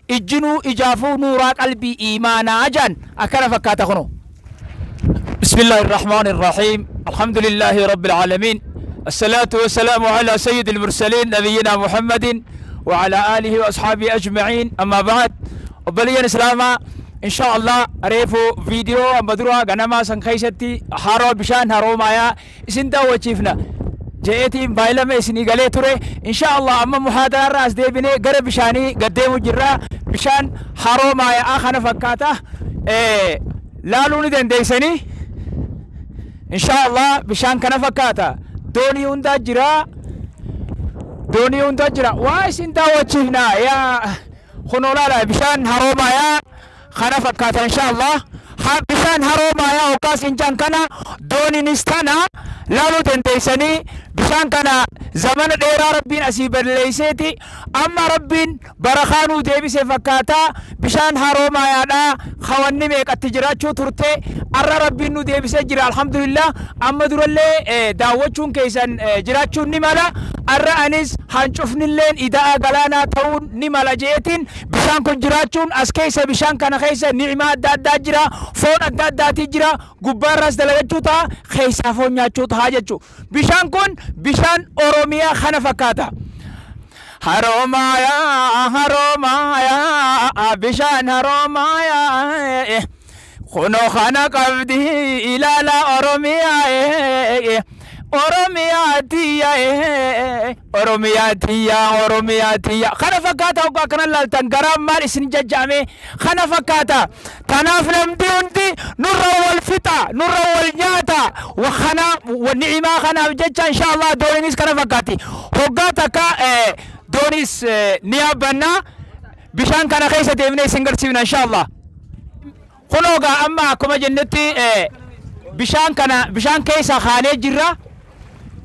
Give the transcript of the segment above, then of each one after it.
Ijjinuu ijaafuu nuuraa qalbii iimaanaa jaan akkana fakkaata kunoo. بسم الله الرحمن الرحيم، الحمد لله رب العالمين، الصلاة والسلام على سيد المرسلين نبينا محمد وعلى آله وأصحابه أجمعين، أما بعد. Obboleeyyan Islaamaa, إن شاء الله reefu viidiyoo amma dura ganamaa san keessatti haroo bishaan haroo maayaa isin daawwachiifna je'eetiin baay'ilama isinii galee ture. إن شاء الله amma muhaadaraa irraa as deebinee gara bishaanii gaddeemu jirra. Bishaan haroo maayaa kana fakkaata, laaluu ni dandeessanii. إن شاء الله bishaan kana fakkaata. Doonii hundaa jira, doonii hundaa jira. Waa isin daawwachiifna yaa kunoo laala, bishaan haroo maayaa kana fakkaata. إن شاء الله bishaan haroo maayaa hoggaas injaan kana dooniinis tana laaluu dandeessanii. Bishaan kana zamana dheeraa Rabbiin asii balleeyseeti, amma Rabbiin barakaa nuu deebise fakkaataa. Bishaan haroo maayaadhaa kawanni meeqatti jiraachuu turte, arra Rabbiin nu deebisee jira, الحمد لله. Amma durallee daawwachuun keessan jiraachuun ni mala. Arra anis hancufnilleen ida'a galaanaa ta'uun ni mala jeetiin bishaan kun jiraachuun as keessa bishaan kana keessa ni'maa adda addaa jira, foon adda addaati jira. Gubbaarraas dalagachuu ta'a, keessaa foon nyaachuu ta'a jechuu. Bishaan kun bishaan Oromiyaa kana fakkaata. Haroomayaa, haroomayaa, bishaan haroomayaa kunoo kana qabdi ilaala. Oromiyaa, Oromiyaa tiyya, Oromiyaa tiyya, Oromiyaa tiyya kana fakkaata. Hoggaa akkana laaltan garaan maal isin jajjaame kana fakkaata. Tanaaf namni hundi nurra wal fixa, nurra wal nyaata kana ni'imaa kanaaf jecha. إن شاء الله dooniinis kana fakkaati. Hoggaa takka doonis ni yaabbannaa, bishaan kana keessa deemnee isin garsiifna إن شاء الله. Kunoo gaa amma akkuma jennutti bishaan kana bishaan keessa kaanee jirra,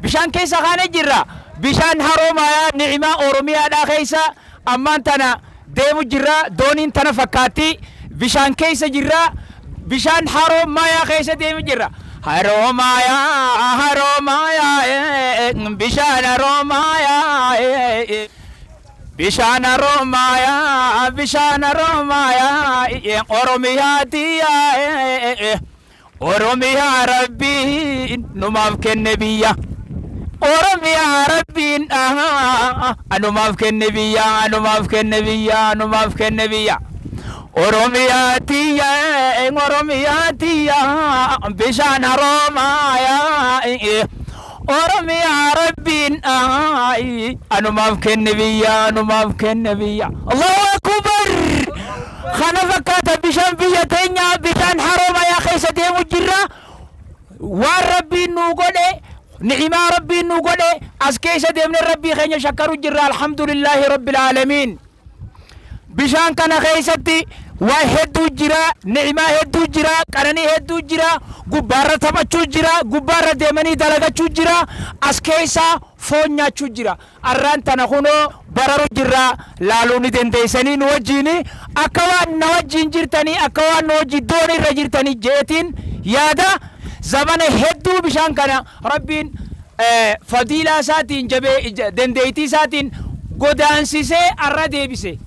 bishaan keessa kaanee jirra. Bishaan haroo maayaa ni'imaa Oromiyaadhaa keessa ammaan tana deemu jirra. Dooniin tana fakkaatti. Bishaan keessa jirra, bishaan haroo maayaa keessa deemu jirra. Haroo maayaa, haroo maayaa, bishaan haroo maayaa, bishaan haroo maayaa, bishaan haroo maayaa, Oromiyaa tiyyaa, Oromiyaa Rabbiin numaaf kenne biyya. Oromiyaa Rabbiin anumaaf kenne biyya, anumaaf kenne biyya, anumaaf kenne biyya. Oromiyaa tiyya, Oromiyaa tiyya, bishaan haroo maayaa, Oromiyaa Rabbiin anumaaf kenne biyya, anumaaf kenne biyya. الله أكبر. Kana fakkaata bishaan biyya teenya. Bishaan haroo maayaa keessa deemu jirra. Waan Rabbiin nuu godhe, ni'imaa Rabbiin nuu godhe as keessa deemne Rabbii keenya shakkaru jirra. الحمد لله رب العالمين. Bishaan kana keessatti waa hedduu jira, ni'imaa hedduu jira, qananii hedduu jira. Gubbaarra taphachuu jira, gubbaarra deemanii dalagachuu jira, as keessa foon nyaachuu jira. Arraan tana kunoo bararu jirra. Laaluu ni dandeessanii. Nu wajjiin akka waan na wajjiin jirtanii, akka waan nu wajjin doonii irra jirtanii jeetiin yaada. Zamana hedduu bishaan kana Rabbiin fadiilaa isaatiin jabee dandeettii isaatiin godaansisee arra deebise.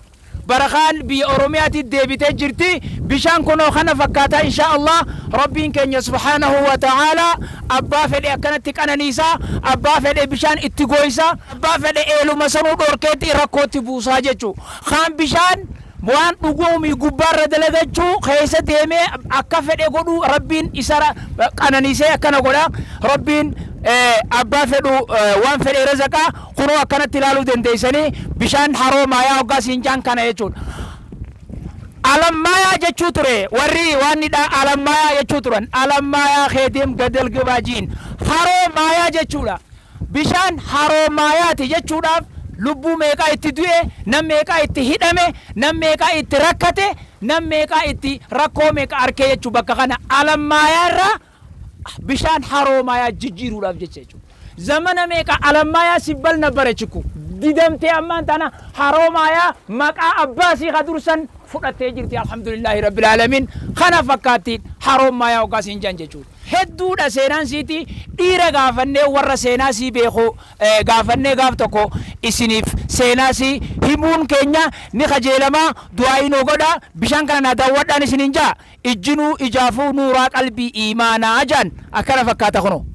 Barakaan biyya Oromiyaatti deebitee jirti. Bishaan kunoo kana fakkaata. إن شاء الله Rabbiin keenya سبحانه وتعالى abbaa fedhe akkanatti qananiisaa, abbaa fedhe bishaan itti gooysaa, abbaa fedhe eeluma sanuu dhorkeetti rakkootti buusaa jechuu. Kaan bishaan waan dhuguumi gubbaarra dalagachuu keessa deemee akka fedhe godhuu Rabbiin isa qananiisee akkana godha. Rabbiin abbaa fedhu waan fedhe razaqaa. Kunoo akkanatti ilaaluu dandeessanii bishaan haroo maayaa hoggaa siinjaan kana jechuudha. Alammayaa jechuu ture warri waan nidha, alammayaa jechuu turan. Alammayaa keedeem gadal gabaajiin haroo maayaa jechuudha. Bishaan haroo maayaati jechuudhaaf lubbuu meeqaa itti du'e, nam meeqaa itti hidhame, nam meeqaa itti rakkate, nam meeqaa itti rakkoo meeqa arkee jechuu. Bakka kana alammayaa irraa bishaan haroo maayaa jijjiiruudhaaf jecha jechuudha. Zamana meeqa alammayaa sibbal nabbara chiku didamtee ammaan tana haroo maayaa maqaa abbaasii ka dursan fudhattee jirti. الحمد لله رب العالمين. Kana fakkaatti haroo maayaa hoggaa siin jaan jechuudha. Hedduudha seenaan siiti. Dhiira gaafannee, warra seenaa sii beeku gaafannee, gaaf tokko isiniif seenaa sii himuun keenya ni kajeelamaa. Du'aa nuu godha. Bishaan kana naa daawwadhaan isiniin jaa. Ijjinuu ijaafuu nuuraa qalbii iimaanaa jaan akkana fakkaata kuno.